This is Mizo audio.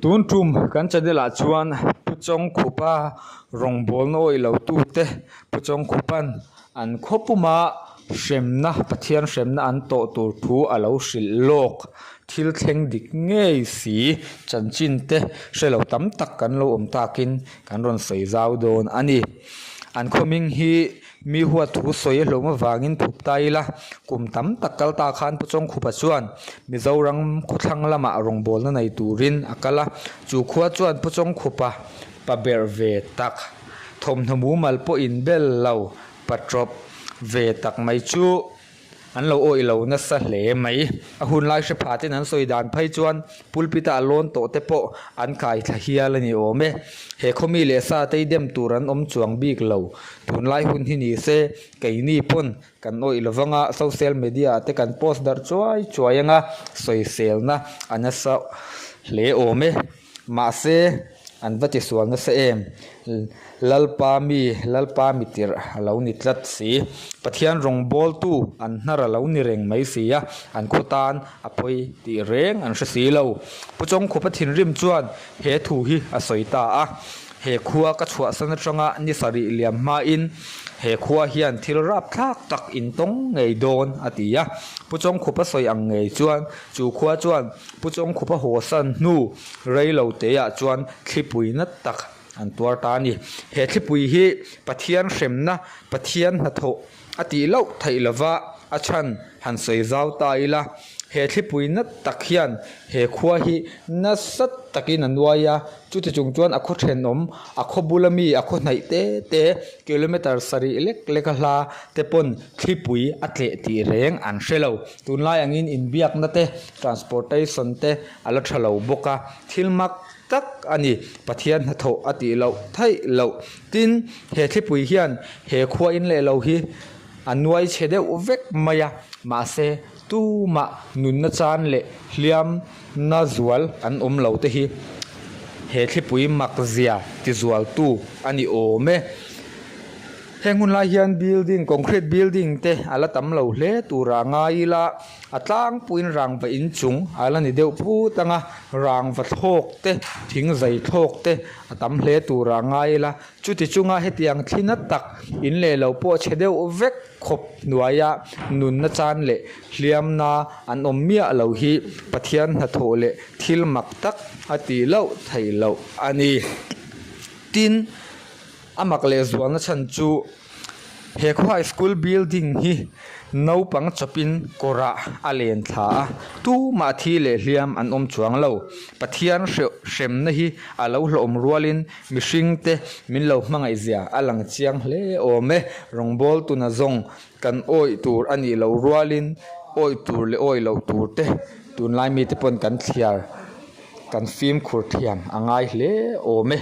Tun tum kan channel ah chuan Pu Chawngkhupa rawngbawlna awih lo tute Pu Chawngkhupan an khaw puma hremna Pathian hremna an tawh tur thu a lo hrilh lawk thil thleng dik ngei si chanchin te hre lo tam tak kan lo awm takin kan rawn sawi zau dawn a ni. An khaw hming hi Mi huat thu sawi a hlawm avangin thup ta ila, kum tam tak kal ta khan Pu Chawngkhupa chuan Mizoram khawthlang lamah rawngbawlna nei turin a kal a. Chu khua chuan Pu Chawngkhupa pa berh ve tak, thawmhnaw mumal pawh inbel lo, pa tawp ve tak mai chu An lo awih lo nasa hle mai. A hun lai hre pha ten an sawi dan phei chuan pulpit a lawn tawh te pawh an kai thla hial a ni awm e. He khawmi leh sa tei dem tur an awm chuang bik lo. Tunlai hun hi ni se keini pawn kan awih lo vanga social media ah te kan post darh chuai chuai anga sawiselna a nasa hle awm e. Mahse, an va tisual nasa em? Lalpa mi, Lalpa mi tirh a lo ni tlat si. Pathian rawngbawltu an hnar a lo ni reng mai si a, an khaw tan a pawi tih reng an hre si lo. Pu Chawngkhupa thinrim chuan he thu hi a sawi ta a, He khua ka chhuahsan atanga ni sarih liam hmain he khua hian thil rapthlak tak in tawng ngei dawn, a ti a. Pu Chawngkhupa sawi ang ngei chuan chu khua chuan Pu Chawngkhupa haw san hnu rei lo teah chuan thlipui nat tak an tuar ta a ni. He thlipui hi Pathian hremna, Pathian hnathawh a tih loh theih lova a chhan han sawi zau ta ila, he thlipui nat tak hian he khua hi nasa takin a nuai a, chuti chung chuan a khaw thenawm, a khaw bula mi, a khaw hnaih te te, kilometre sarih lek lek a hla te pawn thlipui a tleh tih reng an hre lo. Tunlai angin inbiakna te, transportation te a la tha lo bawk a, thil mak tak a ni. Pathian hnathawh a tih loh theih loh. Tin, he thlipui hian he khua in leh lo hi a nuai chhe deuh vek mai a, mahse tumah nunna chan leh hliamna zual an awm lo te hi he thlipui mak zia tizualtu a ni awm e. Heng hun lai hian building, concrete building te a la tam lo hle turah ngai ila a tlangpuiin rangva inchung a la ni deuh phut ang a, rangva thlawk te, thing zai thlawk te a tam hle turah ngai ila chuti chunga hetiang thli na tak in leh lo pawh chhe deuh vek khawp hnuaia nunna chan leh hliamna an awm miah lo hi Pathian hnathawh leh thil mak tak a tih loh theih loh a ni. Tin. A mak leh zualna chhan chu he khaw high school building hi naupang chawpin kawrah a len thla a, tumah thi leh hliam an awm chuang lo. Pathian hremna hi a lo hlawhawm rualin mihring te min lo hmangaih zia a lang chiang hle awm e. Rawngbawltu tuna zawng kan awih tur a nih loh rualin awih tur leh awih loh tur te tunlai mite pawn kan thliar kan fimkhur thiam a ngai hle awm e.